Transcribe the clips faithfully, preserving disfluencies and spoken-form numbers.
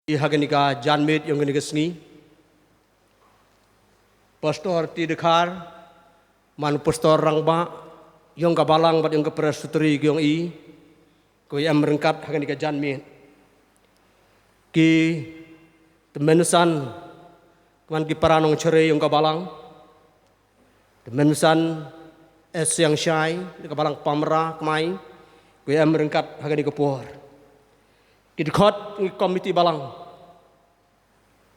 I ha kane ka janmiet yong kane ka sngi, Pastor T Dkhar, man pastor rangbah yong ka balang bad yong ka presbytery yong i, ko i em ryngkat ha kane ka janmiet. Ki tymmen san, man ki para nongshare yong ka balang, tymmen san, eh, siang shai, ka balang pamra kmai, ko i em ryngkat ha kane ka por. Ki dkhot ki komiti balang,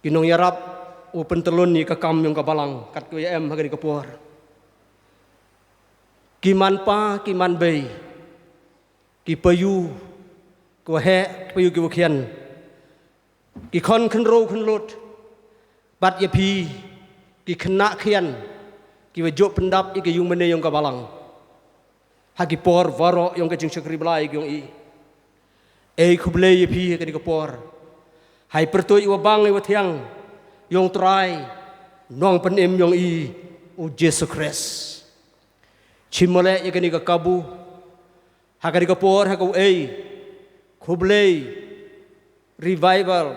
ki nongïarap u pyntlun ïa ka kam yong ka balang, kat ko i em ha kane ka por. Ki man pa, ki man bei, ki payu, ki wa heh, ki payu ki wa khian, ki khon khynroo khynlut, bad ïa phi, ki khynnah khian, ki wa juh pyndap ïa ka ïungmane yong ka balang ha ki por waroh yong ka jingshakri Blai yong i. Ei khublei ïa phi ha kane ka por, ha i pyrtuid i wa bang i wa thiang yong Trai Nongpynim yong i, u Jisu Khrist. Shim mo leh ïa kane ka kabu ha kane ka por, ha ka u ei khublei Revival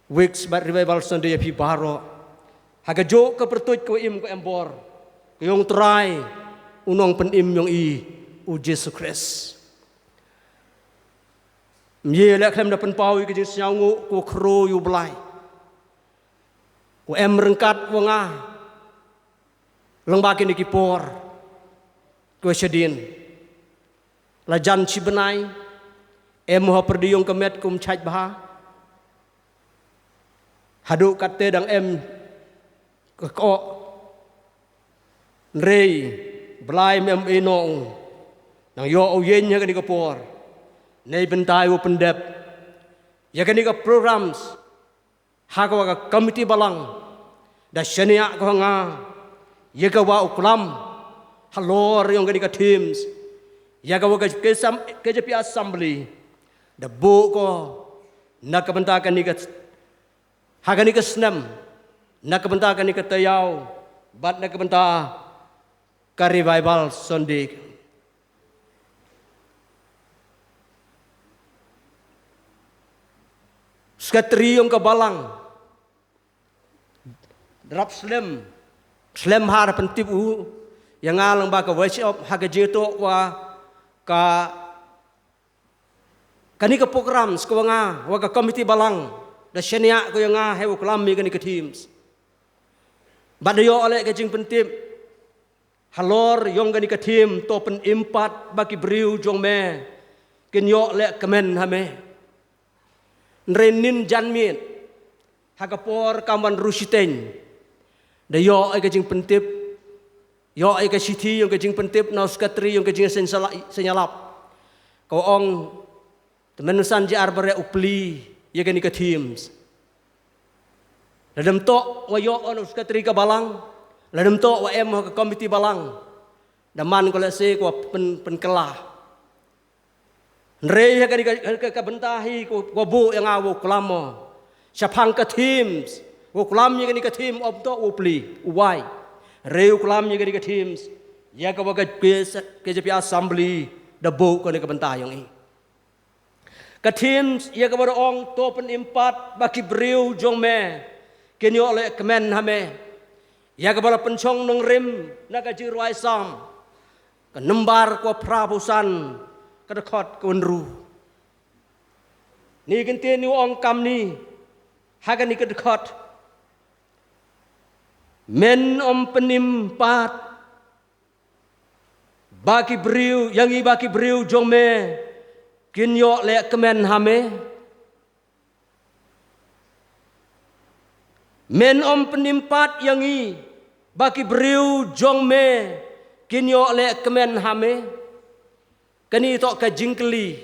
Weeks bad Revival Sunday ïa phi baroh, ha kajuh ka pyrtuid ka wa im ka em bor ka yong Trai u Nongpynim yong i, u Jisu Khrist. Ym ye leh khlem da pynpaw ïa ka jingsngewnguh ka wa khroo ïa u Blai, u em ryngkat wa nga lyngba kine ki por ki wa shadien. La jan shi bnai, em ha pyrdi yong ka met kum chait bha, haduh katte dang em ka koh. Hynrei Blai ym em ei noh, nang ïoh u ïeng ha kane ka por, neibynta i wa pyndep ïa kane ka programs. Ha ka wa ka komiti balang da shaniah ka wa nga ïa ka wa u klam halor yong kane ka themes, ïa ka wa ka, ka sam-, ka J P Assembly da buh ko na ka bynta kane ka, ha kane ka snem, na ka bynta kane ka taïaw, bad na ka bynta ka Revival Sunday. Sekretari yong ka balang, drap slem, slem ha da pyntip u ïa nga lyngba ka WhatsApp ha ka jingtoh wa ka, kane ka program, sha ka wa nga, wa ka komiti balang da shaniah ko ïa nga, ha u klam ïa kane ka themes. Bad da ïoh leh ka jingpyntip halor yong kane ka theme, to pynim pat ba ki briew jong me kin ïoh leh kmen ha me. Hynrei nin janmiet, ha ka por kam wan rung shiteng, da ïoh ïa ka jingpyntip, ïoh ïa ka shithi yong ka jingpyntip na u sekretari yong ka jingseng sala-, seng ïalap, ka wa ong, tymmen san ji ar baroh u plie ïa kane ka themes. Lada ym toh wa ïoh na u sekretari ka balang, lada ym toh wa em ha ka komiti balang, da man ko lehse ko wa pyn-, pynkylla. Hynrei ha kane ka, ka, ka bynta hi ko wa buh ïa nga wow klam mo shaphang ka themes, wow klam ïa kane ka theme, ym toh wow plie, u wai. Hynrei u klam ïa kane ka themes, ïa ka wa ka K J P Assembly da buh ko na ka bynta yong i. Ka themes ïa ka wa da ong, to pynim pat ba ki briew jong me kin ïoh leh kmen ha me. Ïa ka wa la pynshong nongrim na ka Jingrwai Salm, ka nombar ka wa phra phew san, ka dkhot ka wa hynriew. Ni kyntien ni u ong kumne ha kane ka dkhot: Men ym pynim pat ba ki briew, ïa ngi ba ki briew jong me kin ïoh leh kmen ha me. Men ym pynim pat ïa ngi ba ki briew jong me kin ïoh leh kmen ha me. Kane toh ka jingkylli.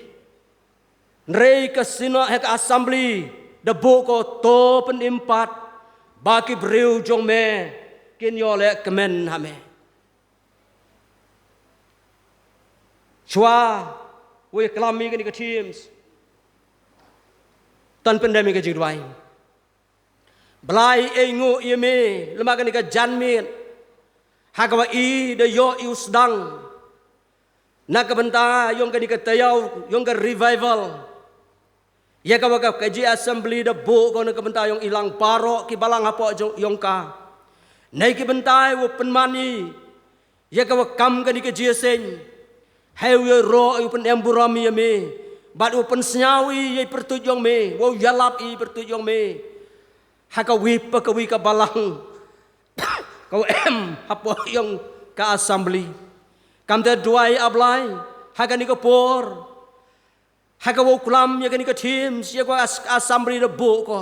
Hynrei ka Synod ha ka Assembly da buh ko, to pynim pat ba ki briew jong me kin ïoh leh kmen ha me. Shuwa wow ïa klam ïa kane ka themes, to pyndem ïa ka jingduwai. Blai, ainguh ïa me lyngba kane ka janmiet, ha ka wa i da ïoh i u sdang na ka bynta yong kane ka taïaw yong ka Revival. Ïa kaba ka, ka jong i assembly da buh ko na ka bynta yong i lang baroh ki balang hapoh jong, yong ka. Nei ki bynta u pynman i ïa kaba kam kane ka jingïaseng. Hei u ïaroh, u pynem burom ïa me. Bad u pynsngew i ïa i pyrtuid yong me, u ïalap i pyrtuid yong me. Ha ka wi pa ka wi ka balang ka wa em hapoh yong ka assembly. Kam te duwai A Blai, ha kane ka por, ha ka wa u klam ïa kane ka theme, ïa ka as-, assembly da buh ko.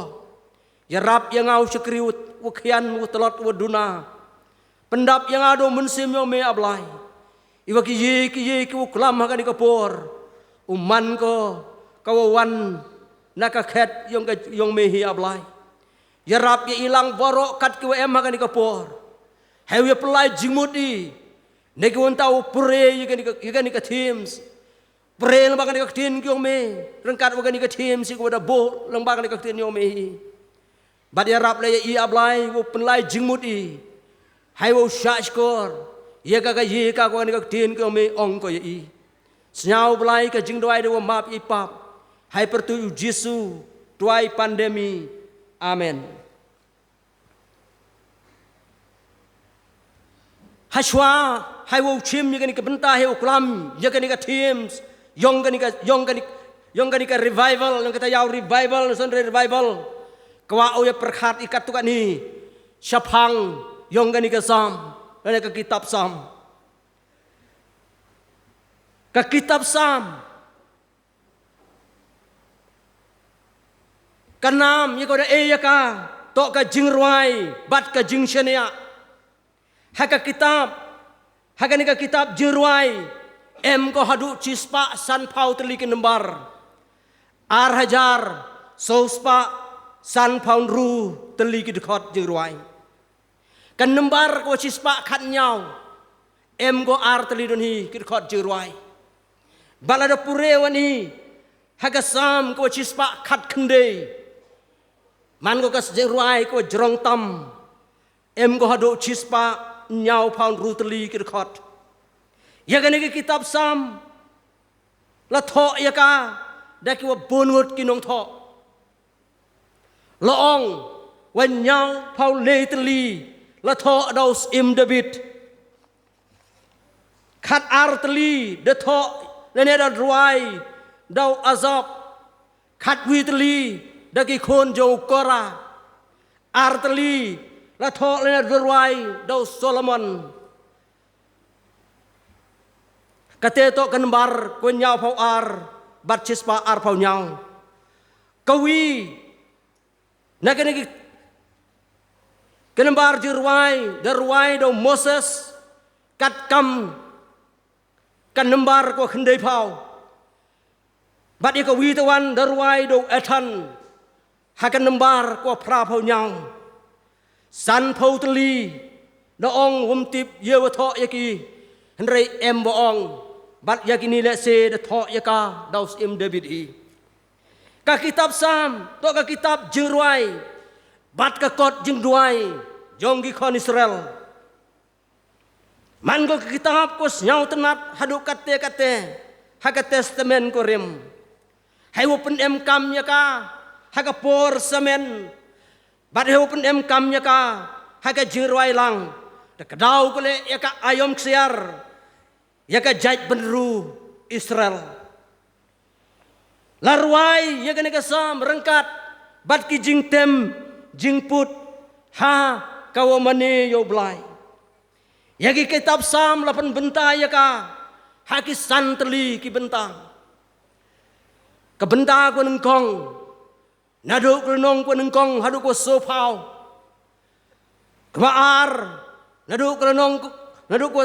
Ïarap ïa nga u shakri u, u khian u tlot u duna. Pyndap ïa nga da u Mynsiem yong me A Blai. Iwa ki ïe ki ïe ki u klam ha kane ka por, u man ko ka wa wan na ka khet yong ka, yong me hi A Blai. Ïarap ïa i lang baroh kat ki wa em ha kane ka por. Hei u ïa pynlait jingmut i. Ne ki wa nta u pure ïa kane ka, ïa kane ka themes. Pure lyngba kane ka ktien ki yong me. Ryngkat wa kane ka themes ki wa da buh lyngba kane ka ktien yong me hi. Bad ïarap leh ïa i A Blai, u pynlait jingmut i. Hei u shah shkor ïa ka, ka ïa ka, ka, ka, ka ktien ka me ong ko ïa i. Sngew Blai ka jingduwai da wa map i pap. Hei pyrtuid u Jisu, duwai pan da me. Amen. Hashwa, hei wa u chim ïa kane ka bynta, hei u klam ïa kane ka themes yong kane ka, yong kane, yong kane ka revival, yong kata ïa u revival, son revival. Ka wa u ïa pyrkhat i kat tu kat ni shaphang yong kane ka Salm, kane ka kitab Salm. Ka kitab Salm, ka nam ïa ka da e ïa ka, to ka jingrwai bad ka jingshaniah. Ha ka kitab, ha kane ka kitab Jingrwai, em ko haduh chispah sanphaw tylli ki nambar. Ar hajar, sospah, sanphaw ynru tylli ki dkhot jingrwai. Ka nambar ko chispah khatnyaw, em ko ar tylli don hi ki dkhot jingrwai. Bad lada pure wan i ha ka Salm ko chispah khatkhyndai, man ko ka jingrwai ko jrong tam, em ko haduh chispah hynñiawphaw ynru tylli ki dkhot. Ïa kane ka kitab Salm la thoh ïa ka da ki wa bun ngut ki nongthoh. La ong, wa hynñiawphaw le tylli la thoh da u Syiem David. Khatar tylli da thoh lane da rwai da u Asaph. Khatwi tylli da ki khun jong u Korah. Ar tylli la thoh lane da rwai da u Solomon. Kata to ka nambar ko hynñiawphaw ar bad chispah arphaw hynñiaw. Kawi na kane ka, ka nambar Jingrwai da rwai da u Moses, katkam ka nambar ko khyndaiphaw. Bad ïa kawi te wan da rwai da u Ethan, ha ka nambar ko phraphaw hynñiaw. Sanphaw tylli da ong wym tip ïa wa thoh ïa ki, hynrei em wa ong, bad ïa kine lehse da thoh ïa ka da u Syiem David hi. Ka kitab Salm to ka kitab jingrwai bad ka kot jingduwai jong ki khon Israel. Man ko ka kitab ko sngewtynnat haduh katte katte ha ka Testament ko rim. Hei wa pynemkam ïa ka ha ka por samen, bad hei wa pynemkam ïa ka ha ka jingrwai lang. Da ka daw ko leh ïa ka aïom ksiar ïa ka jaitbynriew Israel. La rwai ïa kane ka Salm ryngkat bad ki jingtem jingput ha ka wa mane ïa u Blai. Ïa ki kitab Salm la pynbynta ïa ka ha ki san tylli ki bynta. Ka bynta ko nyngkong, naduh ka lynnong ko nyngkong haduh ko sophaw. Kaba ar, naduh ka lynnong, naduh ka,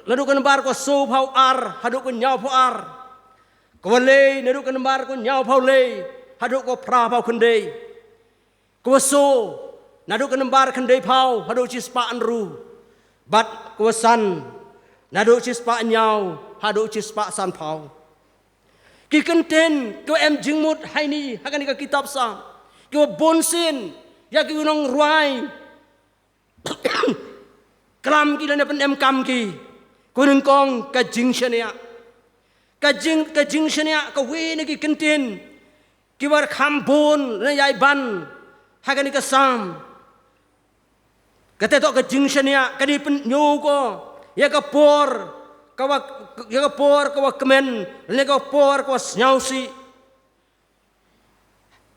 naduh ka nambar ko sophaw ar haduh ko hynñiawphaw ar. Kaba le, naduh ka nambar ko hynñiawphaw le haduh ko phraphaw khyndai. Kaba so, naduh ka nambar khyndaiphaw haduh chispah ynru. Bad kaba san, naduh chispah hynñiaw haduh chispah sanphaw. Ki kyntien ki wa em jingmut ha ini ha kane ka kitab Salm, ki wa bun sien ïa ki nongrwai klam ki lane pynemkam ki. Ko nyngkong ka jingshaniah. Ka jing, ka jingshaniah kawi na ki kyntien Ki ba kham bun lane ïai ban ha kane ka Salm. Kata toh ka jingshaniah, kane pynñiew ko ïa ka por ka wa, ïa ka por ka wa kmen lane ka por ka wa sñiawsih.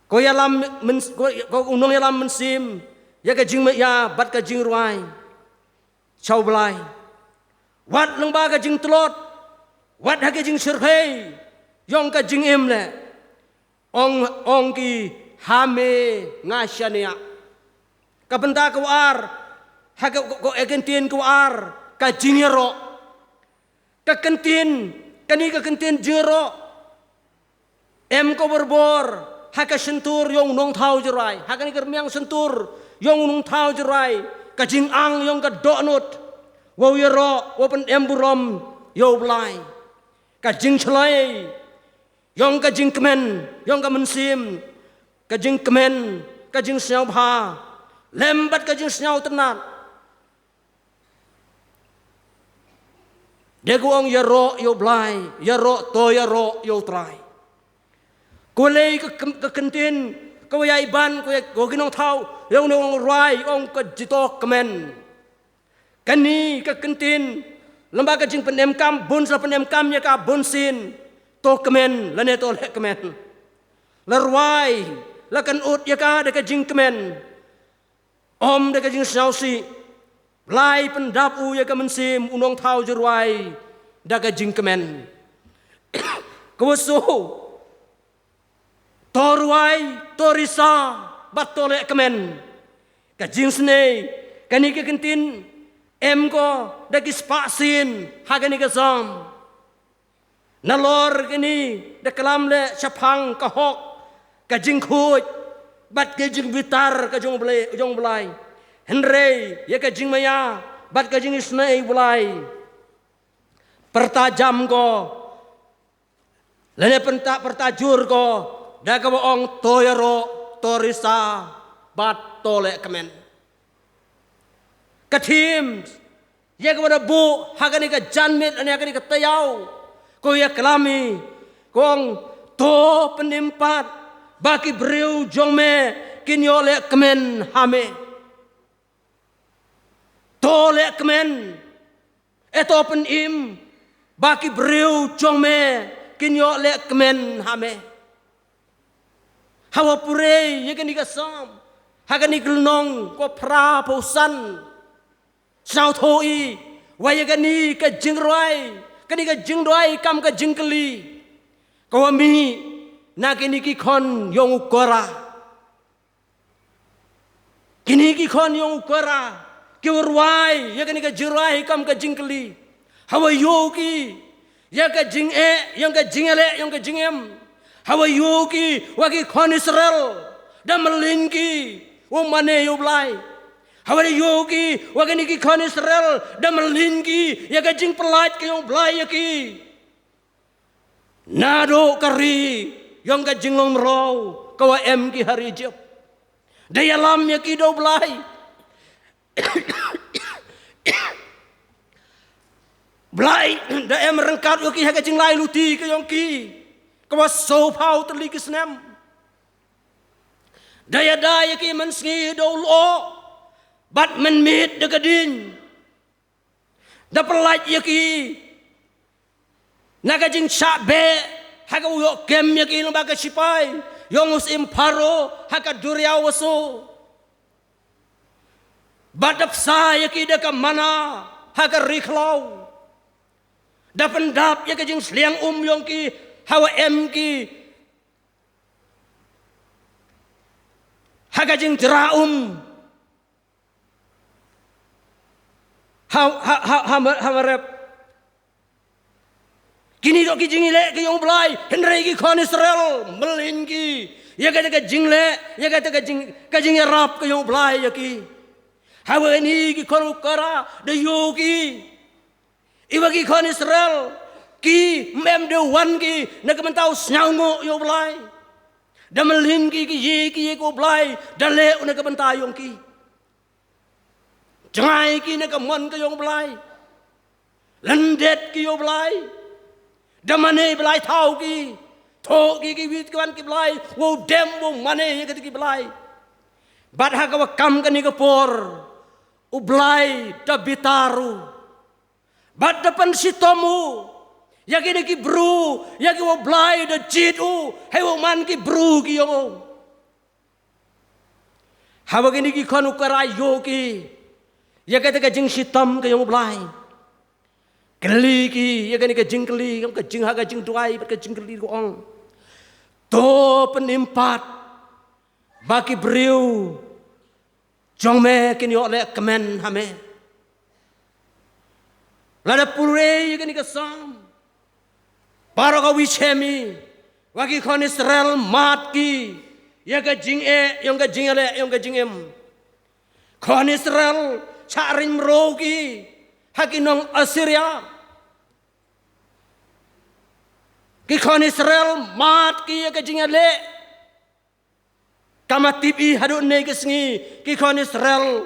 Ko ïalam myn-, ko, ko u nongïalam mynsiem ïa ka jingmaïa bad ka jingrwai sha U Blai. Wat lyngba ka jingtlot, wat ha ka jingshyrkhei yong ka jingim leh. Ong, ong ki, ha me nga shaniah. Ka bynta ka wa ar, ha ka, ka, ka, ka kyntien ka wa ar, ka jingïaroh. Ka kyntien, kane ka kyntien jingïaroh, em ko borbor ha ka shyntur yong u nongthaw jingrwai, ha kane ka rmiang shyntur yong u nongthaw jingrwai, ka jingang yong ka dohnud, wow ïaroh, wow pynem burom ïa U Blai. Ka jingshlei yong ka jingkmen yong ka mynsiem, ka jingkmen, ka jingsñiawbha lem bad ka jingsñiawtynnat. Dei ko ong ïaroh ïa U Blai, ïaroh, to ïaroh ïa U Trai. Ko lei ka kem-, ka kyntien ka wa ïai ban ko ïa, ko ki nongthaw, ïa u nongrwai, ong ka jitoh kmen. Kane ka kyntien, lyngba ka jingpynemkam, bun sa pynemkam ïa ka bunsien, to kmen lane to leh kmen. La rwai, la kynnoh ïa ka da ka jingkmen. Ym da ka jingsñiawsih. Blai pyndap u ïa ka mynsiem u nongthaw jingrwai da ka jingkmen. Ka wa shu, to rwai, to risa, bad to leh kmen. Ka jingsnei, kane ka kyntien, em ko da ki spah sien ha kane ka Salm. Nalor kine da klam leh shaphang ka hok, ka jingkhuid bad ka jingbitar ka jong Blai, jong Blai. Hynrei ïa ka jingmaïa bad ka jingisnei Blai, pyrta jam ko lane pynta, pyrta jur ko da ka wa ong to ïaroh, to risa bad to leh kmen. Ka thim ïa ka wa da buh ha kane ka janmiet lane ha kane ka taïaw, ko ïa klam i, ko ong to pynim pat ba ki briew jong me kin ïoh leh kmen ha me. To leh kmen, eh to pynim ba ki briew jong me kin ïoh leh kmen ha me. Ha wa pure ïa kane ka Salm, ha kane ka lynnong ka wa phra phew san, sngewthuh i wa ïa kane ka jingrwai, kane ka jingduwai kam ka jingkylli, ka wa mih na kine ki khon yong u Kora. Kine ki khon yong u Kora ki wa rwai ïa kane ka jingrwai kam ka jingkylli. Ha wa ïoh ki ïa ka jingeh, ïa ka jingeh leh, ïa ka jingem. Ha wa ïoh ki wa ki khon Israel da mlien ki wa mane ïa u Blai. Ha wa ïoh ki wa kine ki khon Israel da mlien ki ïa ka jingpyllait ka yong u Blai ïa ki. Naduh ka ri yong ka jinglong mraw ka wa em ki ha ri Ijipt, da ïalam ïa ki da u Blai. Blai da em ryngkat ïa ki ha ka jinglai luti ka yong ki ka wa sawphew tylli ki snem. Da ïada ïa ki mynsngi da u lyoh bad mynmiet da ka ding. Da pyllait ïa ki na ka jingshah beh ha ka wa ïoh kem ïa ki lyngba ka shipai yong u syiem Pharaoh ha ka duriaw wa shu. Bad da pynsa ïa ki da ka manna ha ka ri khlaw. Da pyndap ïa ka jingsliang um yong ki ha wa em ki ha ka jingjrah um. Ha, ha, ha, ha, ha Mareb. Kine toh ki jingleh ka yong u Blai, hynrei ki khon Israel mlien ki ïa kata ka jingleh, ïa kata ka jing, ka jingïarap ka yong u Blai ïa ki. Ha wa kine ki khon u Kora da ïoh ki i wa ki khon Israel ki ym em de wan ki na ka bynta u sngewnguh ïa u Blai. Da mlien ki ki ïa ki ïa ka u Blai da leh u na ka bynta yong ki. Jngai ki na ka mon ka yong u Blai. Lyndet ki ïa u Blai. Da mane Blai thaw ki. Ko ki ki wit ki wan ki blai, wow dem wow mane ïa kata ki blai. Bad ha kaba kam kane ka por, u Blai da bitar u. Bad da pynshitom u ïa kine ki bru, ïa ki wow blai da jied u, hei wow man ki bru ki ïong u. Haba kine ki khon u Kora ïoh ki ïa kata ka jingshitom ka ïong u Blai, kylli ki ïa kane ka jingkylli, ka jing ha ka jingduwai bad ka jingkylli, ko ong, to pynim pat ba ki briew jong me kin ïoh leh kmen ha me. Lada pule ïa kane ka Salm, baroh ka wi shem i, wa ki khon Israel mad ki ïa ka jingeh, ïong ka jingïaleh, ïong ka jingim. Khon Israel shah ring mraw ki ha ki nong Assyria. Ki khon Israel mad ki ïa ka jingïaleh. Kam tip i haduh ne ka sngi, ki khon Israel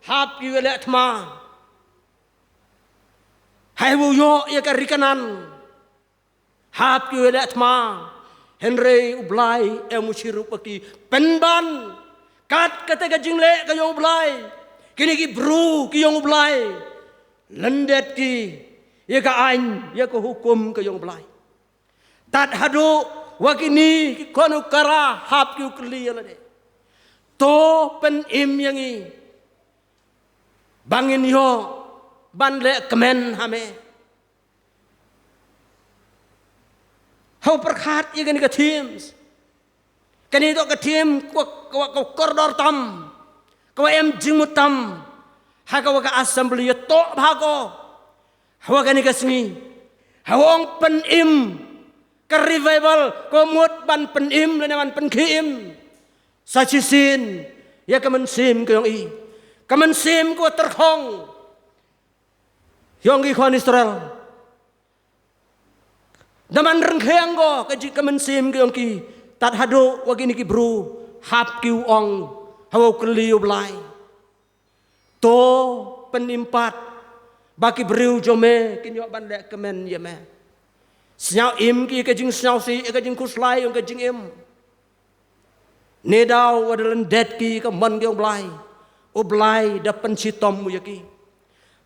hap ki ïaleh thma. Hei wow ïoh ïa ka ri Kanaan, hap ki ïaleh thma. Hynrei u Blai em u syruk wa ki, pynban kat kata ka jingleh ka ïong u Blai, kine ki bru ki ïong u Blai, lyndet ki ïa ka aiñ, ïa ka hukum ka ïong u Blai. Tad haduh wa kine ki khon u Kora hap ki u kylli ïa lade, to pynim ïa ngi ba ngin ïoh ban leh kmen ha me. Hau pyrkhat ïa kane ka themes. Kane to ka theme ka, ka, ka kordor tam, ka wa em jingmut tam ha ka wa ka assembly, ïa to bha ko ha wa kane ka sngi. Ha wa ong pynim, ka revival ka mut ban pynim lane ban pynkhie im sa shisien ïa ka mynsiem ka ïong i, ka mynsiem ka wa tyrkhong ïong ki khon Israel. Da man ryngkhiang ko ka ji ka mynsiem ka ïong ki, tad haduh wa kine ki bru hap ki u ong ha wa u kylli u Blai, to pynim pat ba ki briew jong me kin ïoh ban leh kmen ïa me. Sngew im ki ka jingsngewsih, ka jingkhuslai ïong ka jingim. Neidaw wa da lyndet ki ka mon ka ïong u Blai, u Blai da pynshitom u ïa ki.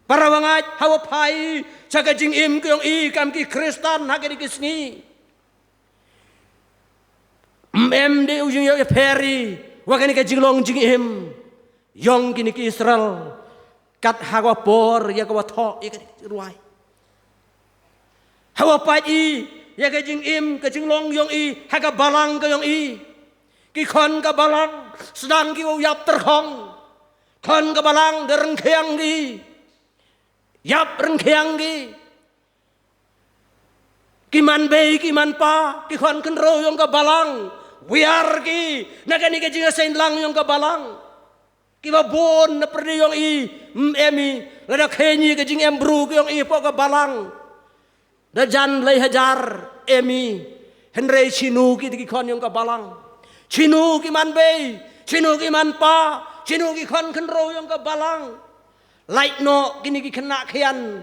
Para wa ngeit, ha wa phai sha ka jingim ka ïong i kam ki Khristan ha kine ki sngi, ym em de u jingïapher i wa kane ka jinglong jingim ïong kine ki Israel. Kat ha ka wa por ïa ka wa thoh ïa ka ruwai, ha wa pait i ïa ka jingim ka jinglong ïong i ha ka balang ka ïong i, ki khon ka balang sdang ki wa u ïap tyrkhong. Khon ka balang da ryngkhiang ki, ïap ryngkhiang ki. Ki man bei ki man pa, ki khon khynroo ïong ka balang, wiar ki na kane ka jingïaseng lang ïong ka balang. Ki ba bun na pyrdi ïong i, ym em i. Lada kheiñ i ka jingim bru ka ïong i hapoh ka balang, da jan lai hajar em i. Hynrei shino ki, ki khon ïong ka balang? Shino ki man bei? Shino ki man pa? Shino ki khon khynroo ïong ka balang? Lait noh kine ki khynnah khian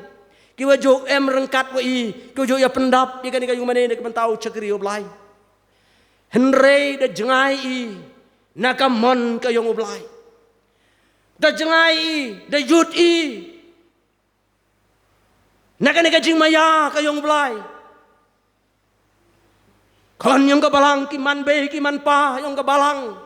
ki wa ju em ryngkat wa i, ki wa ju ïa pyndap ïa kane ka ïingmane na ka bynta u shakri u Blai. Hynrei da jngai i na ka mon ka ïong u Blai. Da jngai i, da yut i na kane ka jingmaïa ka ïong u Blai. Khon ïong ka balang, ki man bei ki man pa ïong ka balang,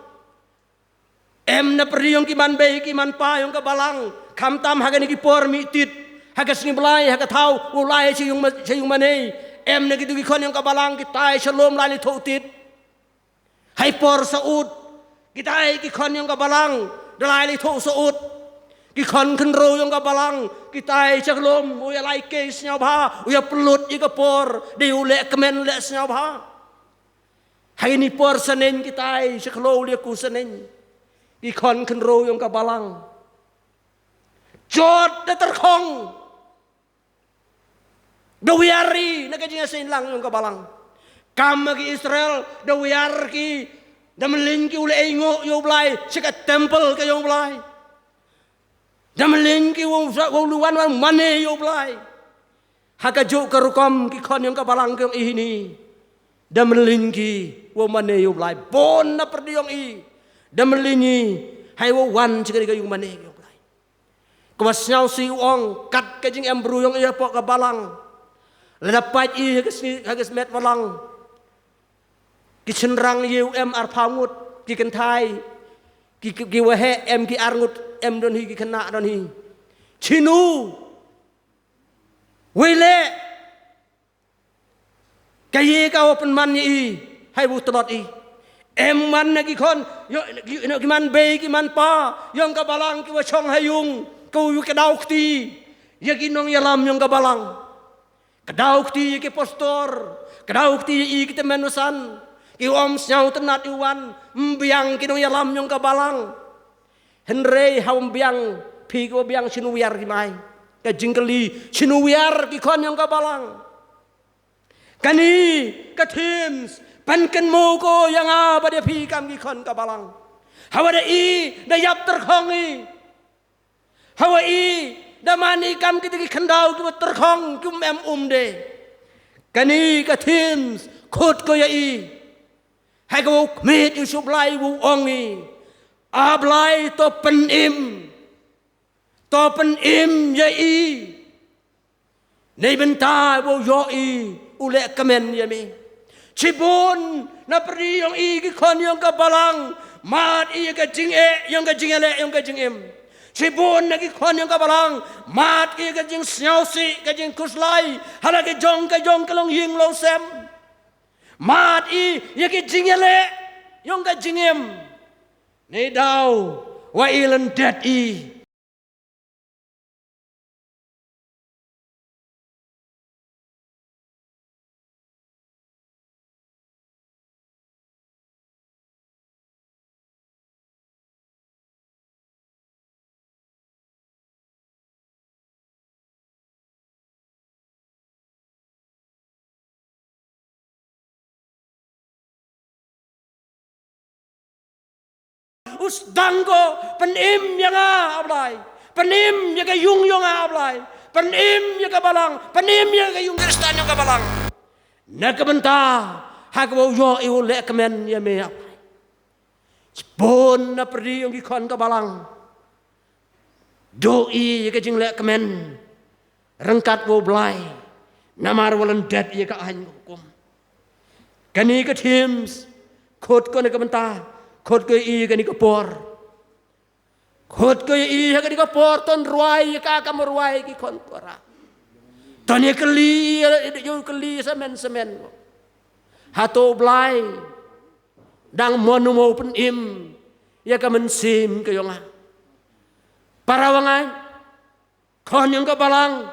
em na pyrdi ïong ki man bei ki man pa ïong ka balang. Khamtam ha kane ki por mih tit, ha ka sngi Blai, ha ka thaw u lai sha ïung ma-, sha ïungmane, em na kitu ki khon ïong ka balang ki tai sha lum lai lai thoh tit. Hai por sa ud, ki tai ki khon ïong ka balang da lai lai thoh sa ud. Ki khon khynroo ïong ka balang ki tai sha lum, u ïa lai kei sngewbha, u ïa pynlut ïa ka por, dei u leh kmen leh sngewbha. Hai ni por sa neng ki tai sha khloo leh ku sa neng. Ki khon khynroo ïong ka balang jot da tyrkhong, da wiar i na ka jingïaseng lang ïong ka balang. Kam ki Israel da wiar ki, da mlien ki u leh ainguh ïa u Blai sha ka temple ka ïong u Blai. Da mlien ki u, u wan wan mane ïa u Blai. Ha ka juh ka rukom ki khon ïong ka balang ka ïong i hini, Da mynlin ki wow mane ïa u Blai, bun na pyrdi yong i da mynlin i, hei wow wan sha kane ka yung mane ïa u Blai. Kaba sngewsih u ong, kat ka jingem bru yong i hapoh ka balang, lada pait i ha ka sngi, ha ka smet balang, ki shynrang ïa u em arphaw ngut, ki kynthai, ki, ki, ki waheh em ki ar ngut, em don hi ki khynnah don hi. Chinu wei leh ka ïa ka wow pynman ïa i, hei wow tlot i. Em man na ki khon, ïoh, ïoh, ïoh ki man bei ki man pa yong ka balang kiwa shong ha yung, ka u ka daw kti ïa ki nongïalam yong ka balang. Ka daw kti ïa ki pastor, ka daw kti ïa i ki tymmen basan, ki ym sngewtynnat ïa u wan, ym biang ki nongïalam yong ka balang. Hynrei ha ym biang, phi kiwa biang, shano wiar ki mai? Ka jingkylli, shano wiar ki khon yong ka balang? Kani ka themes pynkynmaw ko ïa nga bad ïa phi kam ki khon ka balang. Hawa da i da ïap tyrkhong i, hawa i da man i kam kita ki khyndaw kiwa tyrkhong, ki ym em um de. Kani ka themes khot ko ïa i. Hei ka wow khmih ïa u Blai wow ong i, A Blai, to pynim, to pynim ïa i. Neibynta wow ïoh i u leh kmen ïa me. Shibun na pyrdi yong i ki khon yong ka balang, mad i ïa ka jingeh yong ka jingïaleh yong ka jingim. Shibun na ki khon yong ka balang, mad i ïa ka jingsngewsih, ka jingkhuslai ha la ki jong ka jong ka longïing longsem. Mad i ïa ka jingïaleh yong ka jingim. Nei daw wa i lyndet i. U sdang ko, pynim ïa nga, A Blai. Pynim ïa ka yung yong nga, A Blai. Pynim ïa ka balang, pynim ïa ka yung Khristan yong ka balang. Na ka bynta ha ka wow ïoh i u leh kmen ïa me, A Blai. Shibun na pyrdi yong ki khon ka balang, duh i ïa ka jingleh kmen ryngkat wa u Blai, namar wa lyndet ïa ka aiñ ka hukum. Kani ka themes khot ko na ka bynta, khot ko ïa i kani ka por. Khot ko ïa i ha kani ka por, to rwai ïa ka kam rwai ki khon Kora. To ïa kylli, ïa kylli samen samen. Hato u Blai dang mon u mo pynim ïa ka mynsiem ka yong nga? Para wa ngaiñ, khon yong ka balang.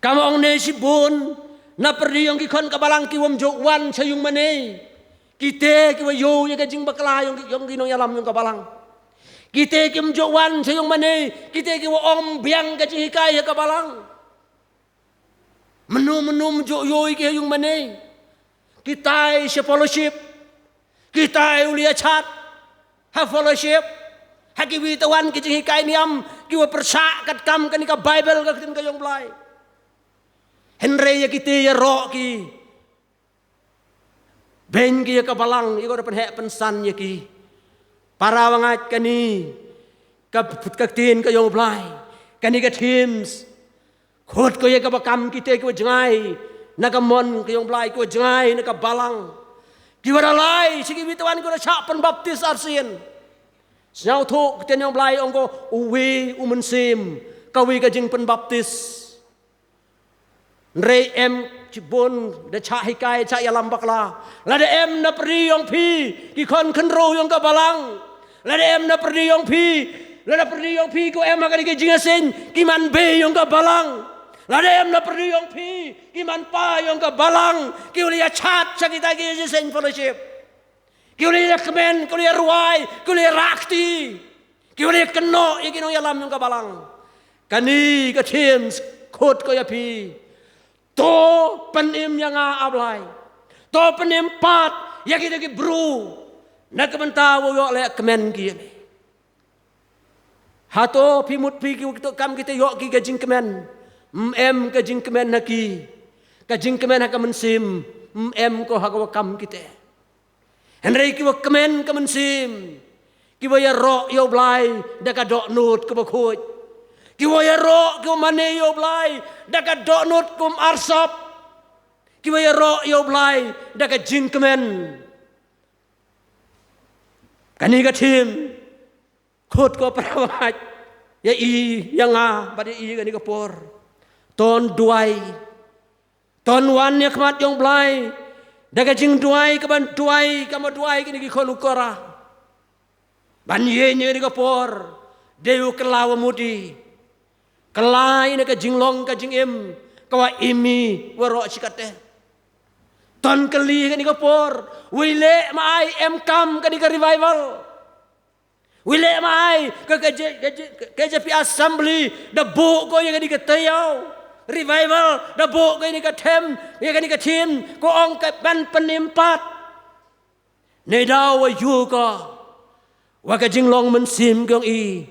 Kam ong ne shibun na pyrdi yong ki khon ka balang ki wym ju wan sha yung mane. Kite kiwa ïoh ïa ka jingbakla yong ki, yong ki nongïalam yong ka balang. Kite kim ju wan sha yung mane, kite kiwa ym biang ka jinghikai ha ka balang. Mynno mynno ym ju ïoh i ki ha yung mane. Kitai sha fellowship. Kitai u leit ïa chat ha fellowship, ha kiwi tawan ki jinghikai niam kiwa pyrshah katkam kani ka Bible, ka ktien ka yong u Blai. Hynrei ïa kite ïaroh ki, beiñ ki ïa ka balang, ïa ka da pynheh pynsan ïa ki. Para wa ngaiñ, kani ka, ka ktien ka yong u Blai, kani ka themes khot ko ïa kaba kam kite kiwa jngai na ka mon ka yong u Blai, kiwa jngai na ka balang, kiwa da lai sha kiwi tawan, kiwa da shah pynbaptis arsien. Sngewthuh ka ktien yong u Blai, ong ko, uwi u mynsiem, kawi ka jingpynbaptis. Hynrei em, shibun da shah hikai, shah ïalam bakla. Lada em na pyrdi yong phi ki khon khynroo yong ka balang, lada em na pyrdi yong phi, lada pyrdi yong phi kiwa em ha kani ka jingïaseng ki man bei yong ka balang, lada em na pyrdi yong phi ki man pa yong ka balang kiwa leit ïa chat sha kita ki jingïaseng fellowship, kiwa leit ïa kmen, kiwa leit ïa rwai, kiwa leit ïa rah kti, kiwa leit ïa kynnoh ïa ki nongïalam yong ka balang, kani ka themes khot ko ïa phi. To pynim ïa nga, A Blai. To pynim pat ïa kita ki bru na ka bynta wow ïoh leh kmen ki ïa me. Hato phi mut phi kiwa to kam kita ïoh ki ka jingkmen? Ym em ka jingkmen ha ki. Ka jingkmen ha ka mynsiem. Ym em ko ha kaba kam kite. Hynrei kiwa kmen ka mynsiem, kiwa ïaroh ïa u Blai da ka dohnud kaba khuid. Kiwa ïaroh, kiwa mane ïa u Blai da ka dohnud kum arsap. Kiwa ïaroh ïa u Blai da ka jingkmen. Kane ka thim, khot ko para bangeit, ïa i, ïa nga, bad ïa i kane ka por. Ton duwai. Ton wan ïa khmat ïong Blai da ka jingduwai, kaban duwai, kaba duwai kine ki khun u Kora. Ban ïeng ïa kane ka por, dei u kylla wa mut i. Kylla ïa kane ka jinglong ka jingim, kawa im i waroh shi katte. Ton kylli kane ka por, wei leh ma ai em kam kane ka revival. Wei leh ma ai ka, ka, J-, ka, J-, ka J P Assembly da buh ko ïa kane ka taïew. Revival da buh ko ïa kane ka thim, ïa kane ka thim, ko ong kaban pynim pat. Neidaw wa ïoh ko wa ka jinglong mynsiem ka yong i,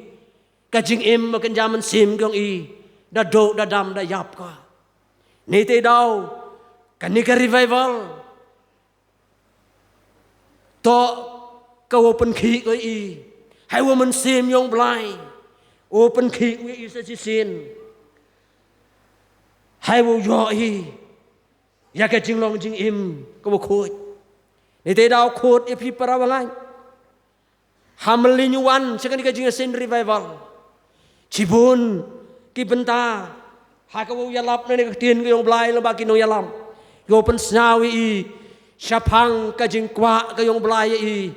ka jingim wa ka jingim mynsiem ka yong i, da duh da dam da ïap ko. Neitei daw, kane ka revival, to ka wa pynkhih ko i ha wa mynsiem yong Blai, wa pynkhih ko i sa shisien, ha wa ïoh i ïa ka jinglong jingim ka wa khuid. Neitei daw khot ïa phi para bangeit. Ha mynlei wan sha kane ka jingïaseng revival, shibun ki bynta ha ka wa ïalap na kane ka ktien ka yong Blai, lem bad ki nongïalam, yow pynsngew ïa i shaphang ka jingkwah ka yong Blai ïa i.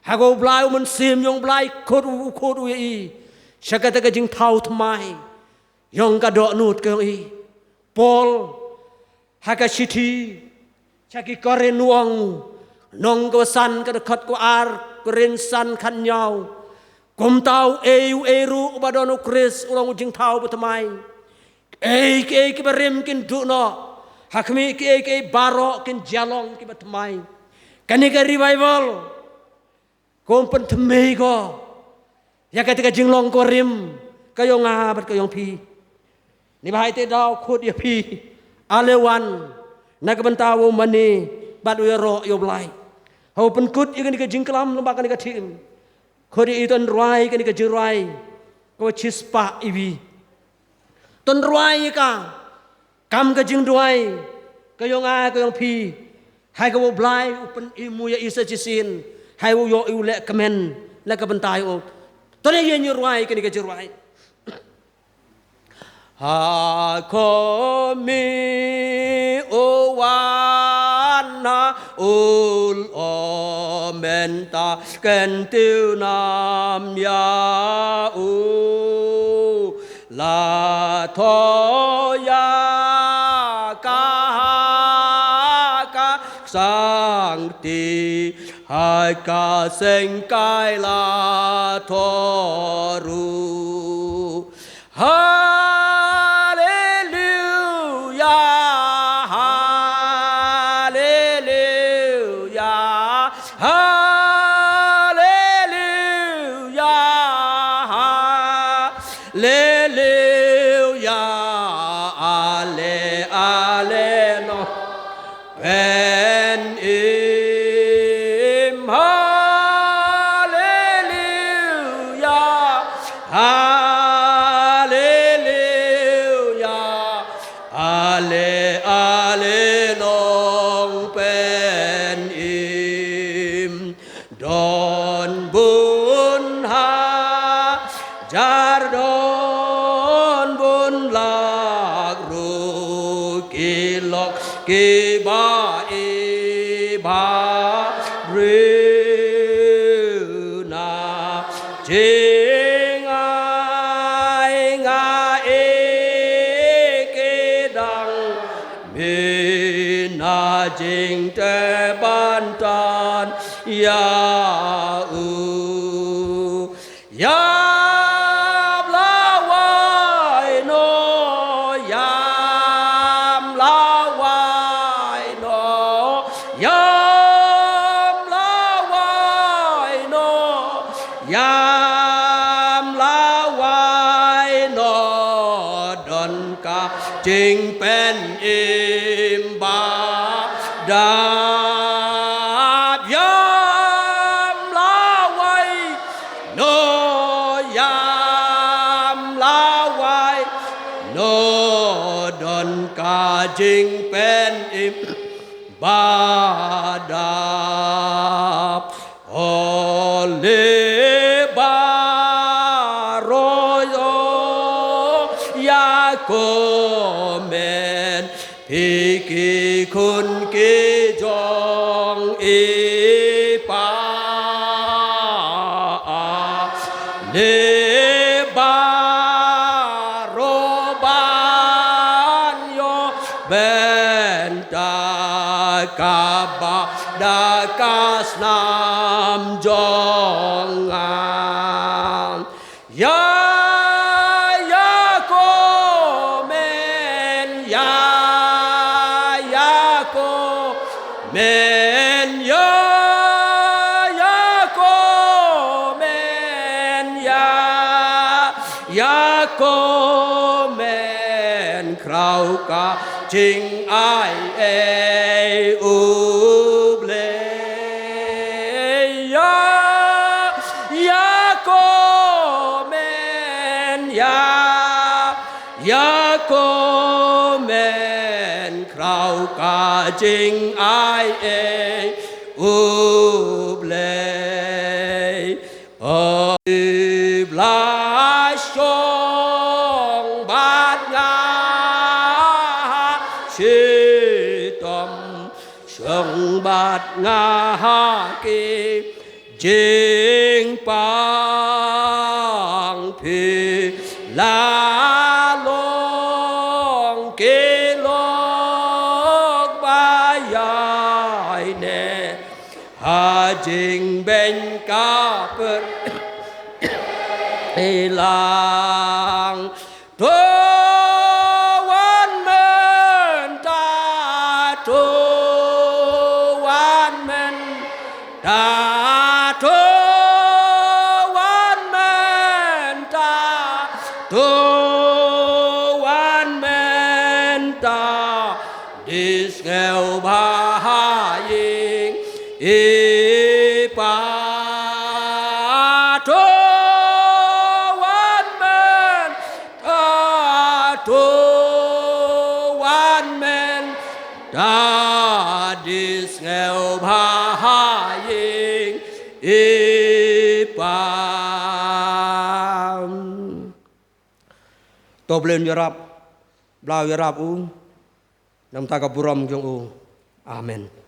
Ha ka wa Blai, wa mynsiem yong Blai khot, u khot u ïa i sha kata ka jingthaw thymmai yong ka dohnud ka yong i. Paul, ha ka shithi sha ki Korinth u ong, nong ka wa san, ka dkhot ka wa ar, Korinth san khatñiaw: Kumta u ei u ei ruh uba don u Khrist u long u jingthaw bathymmai. Kiei kiei kiba rim kin duh noh, ha khmih, kiei kiei baroh kin jia long kiba thymmai. Kane ka revival, kum pynthymmai ko ïa kata ka jinglong ka wa rim ka yong nga bad ka yong phi. Neibhah ïa te daw khot ïa phi, ale wan na ka bynta wa mane bad u ïaroh ïa u Blai. Ha wa pynkut ïa kane ka jingklam lem bad kane ka thim, khot ïa i ton rwai kane ka jingrwai ka wa shispah iwi. Ton rwai ïa ka kam ka jingduwai ka yong nga, ka yong phi, ha ka wa u Blai u pynim u ïa i sa shisien, ha wa u ïoh i u leh kmen na ka bynta yong u. Ton ïa ngi rwai kane ka jingrwai. Ha khmih u wan ha u lyoh, mynta kyntiew nam ïa u. La thoh ïa ka ha ka ksangti, ha ka syngkai la thoh ruh. Haleluya, haleluya, haleluya, haleluya. Ale, ale, no. Pynim, haleluya, haleluya. Ale, ale, nong pynim. Don bun hajar, don bun lak ruh ki lok kiba i ba briew na jingai ngai ki dang mynta jingteh ban tan ïa u. Ïam lawei noh, ïam lawei noh, ïam lawei noh, ïam lawei noh, don ka jingpynim ba da Jingpynim ba dap, o le baroh ïa ko men, phi ki khun ki jong i Pa. Le baroh ban ïoh bynta kaba da ka snam jong nga. Ïa, ïa ko men, ïa, ïa ko men, ïa, ïa ko men, ïa, ïa ko men, khraw ka jingai ei U Blei. Ïa, ïa ko men, ïa, ïa ko men, khraw ka jingai ei U Blei. O Blei, shong bad nga ha shitom, shong bad nga ha ki jingpang, phi la long ki lok ba ïaineh ha jingbeiñ ka pyrthei lang. To wan mynta, to wan mynta, to wan mynta, to wan mynta. Di sngewbha ha ïing i Pa. To wan mynta, to wan mynta. Di sngewbha ha ïing i Pa. To Blei un ïarap, bla u ïarap u. Namar ka burom jong u. Amen.